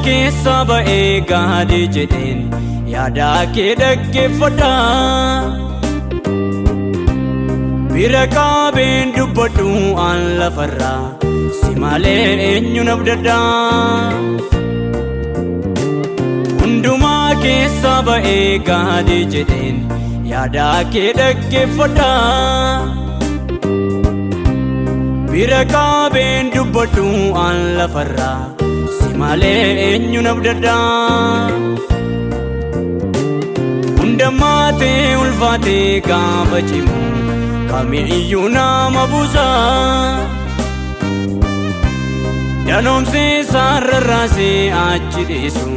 Keessa ba'ee gaadhi jedheen yaada kee dhaggeeffadha. Bira qaabeen dubbadhu aan lafarraa si malee eenyu nabdadha. Hundumaa keessa ba'ee gaadhi jedheen yaada kee dhaggeeffadha. Bira qaabeen dubbadhu aan lafarraa si malee eenyu nabdadha. Hundamaatee ulfaatee gaafa cimu kamiyyuu nama buusa. Danoomsee saarrarraasee achi dhiisu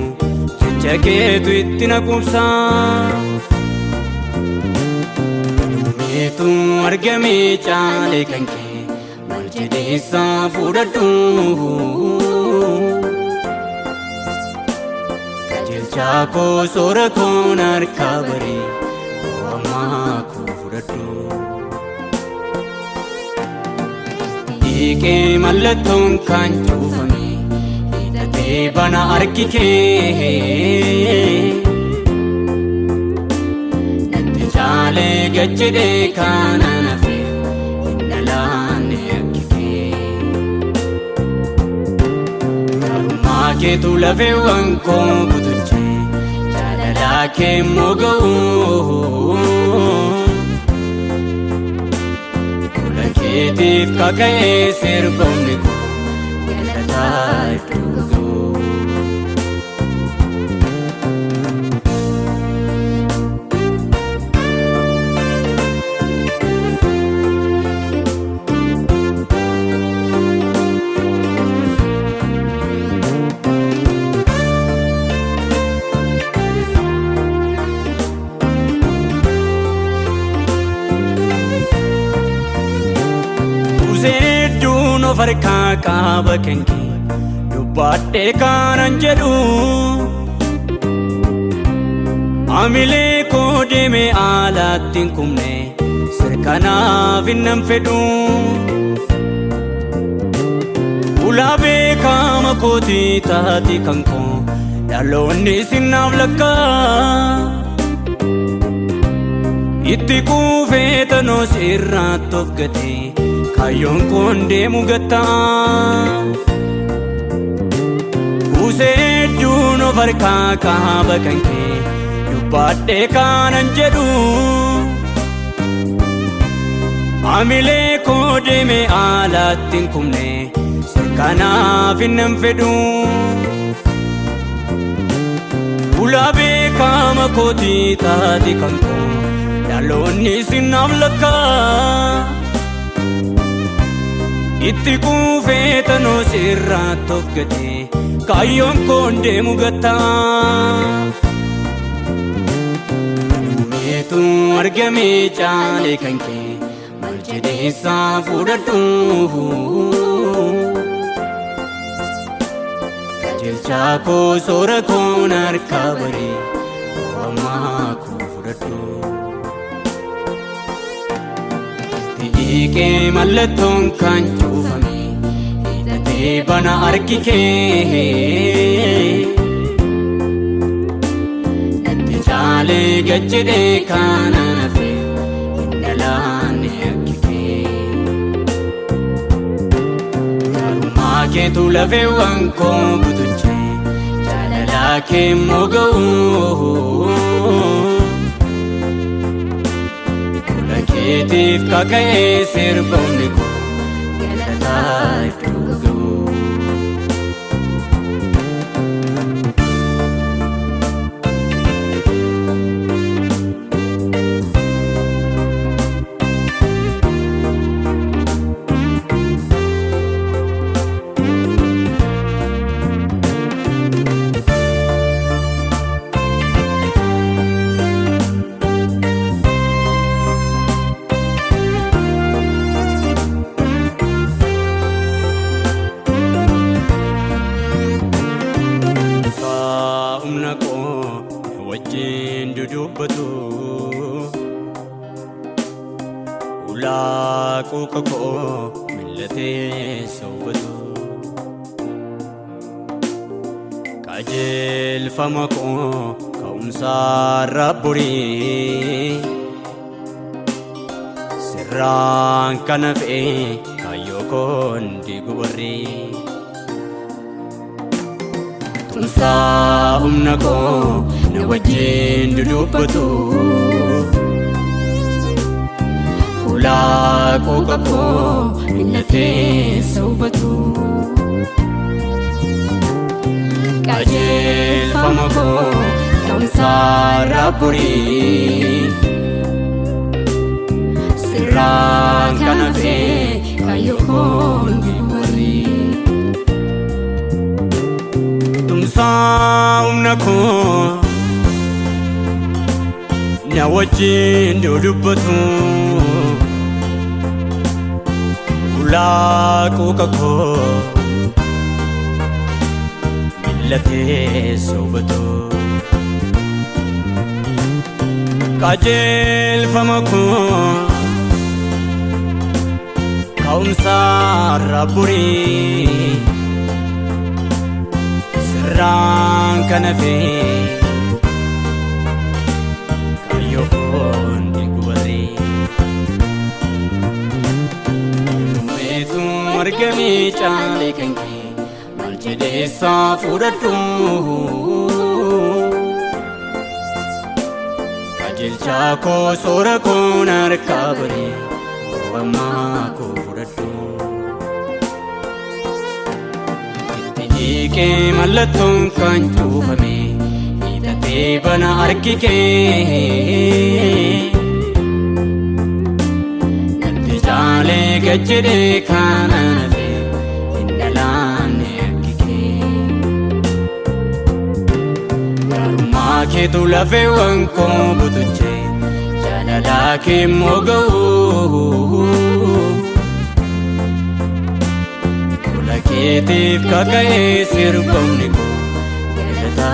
jecha keetu itti na quubsa. Meetu argamee caale kan kee maal jedheessaa fudhadhu. Qajeelchaa koo soora koon harkaa baree ammaa koo fudhadhu. Hiikee mallattoon kan cuufame hidhatee bana harki kee. Natti caalee gajjedhee kaanaan hafe hin dhalaanne akki kee. Garummaa keetu lafeewwan koo butuchee jaalalaa kee immoo ga'u. Tola keetiif kaka'ee sirboonni koo galataa iddoo ga'u. Kuuseen hedduun of harkaa qaba kan kee dubbadhee kanan jedhu. Amilee koo deemee alaatti hin kumne sirkanaaf hin nan fedhu. Ulaa beekama kootii taati kan koo dhaloonni sinnaaf lakkaa. Itti quufee tanoo sirraatti of gatee kaayyoon koon deemu gattaa. Kuusee hedduun of harkaa qaba kan kee dubbadhee kanan jedhu. Amilee koo deemee alaatti hin kumne sirkanaaf hin nan fedhu. Ulaa beekama kootii taati kan koo dhaloonni sinnaaf lakkaa. Itti quufee tanoo sirraatti of gatee kaayyoon koon deemu gattaa. Meetu argamee caale kan kee maal jedheessaa fudhadhu. Qajeelchaa koo soora koon harkaa baree ammaa koo fudhadhu. Hiikee mallattoon kan cuufame hidhatee bana harki kee. Natti caalee gajjedhee kaanaan hafe hin dhalaanne akki kee. Garummaa keetu lafeewwan koo butuchee jaalalaa kee immoo ga'u. Tola keetiif kaka'ee sirboonni koo galataa iddoo ga'u. Humna koo wajjin dudubbatu ulaa quuqa koo millatee soobatu. Qajeelfama koo ka'umsaarra burii sirraan kana fe'e kaayyoo koon diigu warri. Tumsaa humna koo na wajjin dudubbatu. Ulaa quuqa koo millatee hubatu. Qajeelfama koo ka'umsaarra burii sirraan kana fe'e kaayyoo koon diigu warri. Tumsaa humna koo na wajjin dudubbatu. Ulaa quuqa koo millatee hubatu. Qajeelfama koo ka'umsaarra burii sirraan kana fe'e kaayyoo koon diigu warri. Meetu argamee caalee kan kee maal jedheessaa fudhadhu. Qajeelchaa koo soora koon harkaa baree ammaa koo fudhadhu. Itti hiikee mallattoon kan cuufame hiixatee bana harki kee. Natti caalee gad jedhee kan hafe hin dhalaanne akki kee. Gaarummaa keetu lafeewwan koo butuchee jaalalaa kee immoo ga'u. Tola keetiif kaka'ee sirbamni koo galata.